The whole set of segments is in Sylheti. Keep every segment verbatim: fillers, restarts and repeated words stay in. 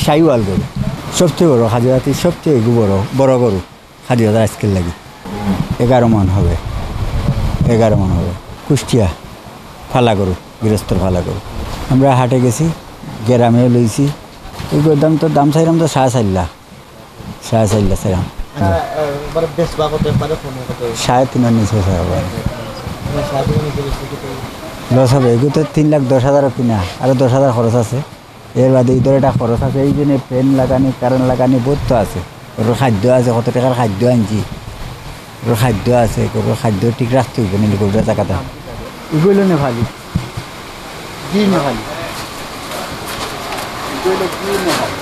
শাহিওয়াল গরু, সবচেয়ে বড়, খাজা জাতির সবচেয়ে এগু বড়, বড় গরু খাজা জাত আজকের লাগি। এগারো মন হবে, এগারো মন হবে। কুষ্টিয়া ফালা গরু, গৃহস্থর ফালা গরু। আমরা হাটে গেছি, গ্রামেও লইছি। এগুলোর দাম তো, দাম চাইলাম তো সাড়ে চার লাখ, সাড়ে চার লাখ চাইলাম। হ্যাঁ, একবারে বেচবা কত, একবারে কমে কত? সাড়ে তিনর নিচে চাইলাম। মানে সাড়ে তিনর নিচে বেচলে কি তো লস হবে। এগুলো তো তিন লাখ দশ হাজারও কিনা, আরো দশ হাজার খরচ আছে। এর বাদে ইদর একটা খরচ আছে, এই জন্য ফ্যান লাগানি, কারেন্ট লাগানি, বহুত তো আছে। ওর খাদ্য আছে, কত টাকার খাদ্য আনছি, ওর খাদ্য আছে, ওর খাদ্য ঠিক রাখতে হইবে, নাহলে গরুটা জাগাতে। এগুলো নেপালি, জি নেপালি, এগুলো কি নেপালি?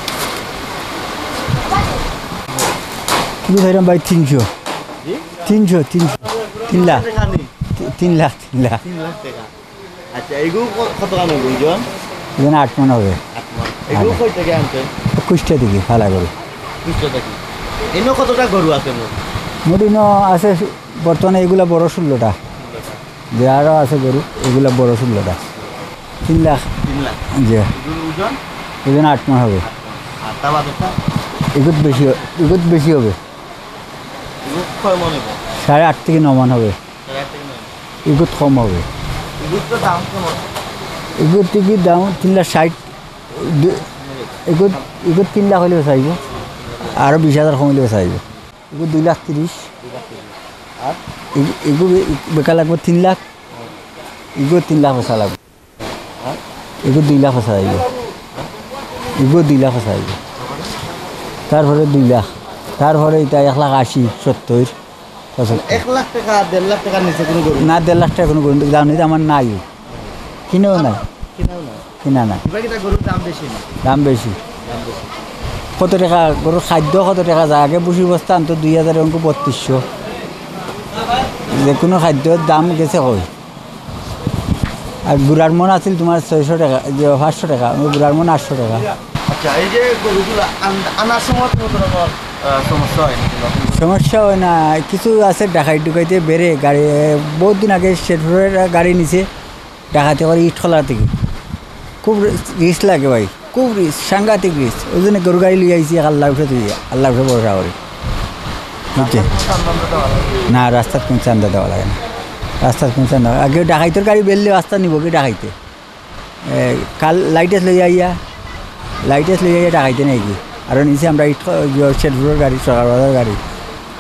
তুমি ধরলাম ভাই তিনশো, জি? তিনশো, তিনশো, তিন লাখ, টাকা নেই? তি-, তিন লাখ, তিন লাখ। তিন লাখ টাকা। আচ্ছা, এগু ক-, কত গ্রাম হবে ওজন? ওজন আট মন হবে। আট মন। এগু আট। কই থেকে আনতে? কুষ্টিয়া থেকে, ফালা গরু। কুষ্টিয়া থেকে। এনে কতটা গরু আছে মোট? মোট ইনো আছে বর্তমানে এগুলা বড় ষোলোটা। যে আরো আছে গরু, এগুলা বড় ষোলোটা। তিন লাখ। তিন লাখ। জি। এগুর ওজন? ওজন আট মন হবে। আর তা বাদেটা? এগুত বেশি হ-, এগুত বেশি হবে। এগুত কয় মন হবে? সাড়ে আট থেকে ন মন হবে। সাড়ে আট থেকে নয়। এগুত কম হবে। এগুত তো দাম কেমন? এগুত কি দাম তিন লাখ ষাট। দু-, এগুত, এগুত তিন লাখ হইলেও চাইবো, আরো বিশ হাজার কম হইলেও চাইবো। এগুত দুই লাখ তিরিশ। দুই লাখ তিরিশ। আর? এগু-, এগু বে-, বেকা লাগবো তিন লাখ। এগু তিন লাখ পয়সা লাগবো। হ্যাঁ? এগু দুই লাখ পয়সা লাগবো। এগু দুই লাখ পয়সা লাগবো। তারপরে দুই লাখ। তারপরে এটা এক লাখ আশি, সত্তর, পঁচাত্তর। এক লাখ টাকা, দেড় লাখ টাকার নিচে কোনো গরু? না, দেড় লাখ টাকা কোনো গরু দাম নেই, আমার নাই। কিনেও নাই। কিনাও না? কিনা না। এবার কিতা গরুর দাম বেশি না? দাম বেশি। দাম বেশি। কত টাকা গরুর খাদ্য, কত টাকা যায়? আগে ভুসি বস্তা আনতো দুই হাজার, অঙ্ক বত্রিশশো। যে কোনো খাদ্যর দাম গেছে কই? আর গুড়ার মন আছিল তোমার ছয়শো টাকা, যে পাঁচশো টাকা, ওই গুড়ার মন আটশো টাকা। আচ্ছা, এই যে গরুগুলা আন-, আনার সময় কোনো ধরনের, আহ, সমস্যা হয় না কোনো? সমস্যা হয় না, কিছু আছে ডাকাই ডুকাইতে বেড়ে গাড়ি, বহুত দিন আগে শেঠপুরের গাড়ি নিছে ডাকাতি করে ইট খোলা থেকে। খুব রি-, রিস্ক লাগে ভাই, খুব রিস্ক, সাংঘাতিক রিস্ক। ওই জন্য গরু গাড়ি লই আইছি, আল্লাহ উঠে তুই, আল্লাহ উঠে ভরসা করি। বুঝছে? না, রাস্তাত কোনো চান্দা দেওয়া লাগে না। রাস্তাত কোনো চান্দা, আগে ডাকাইতর গাড়ি বেললে রাস্তা নিব কি ডাকাইতে? এ, কাল লাইটেস লই আইয়া, লাইটেস লই আইয়া ডাকাইতে নাকি? আর নিচে আমরা ইট খ-, ইয়ে, শেঠপুরের গাড়ি, সরকার বাজার গাড়ি।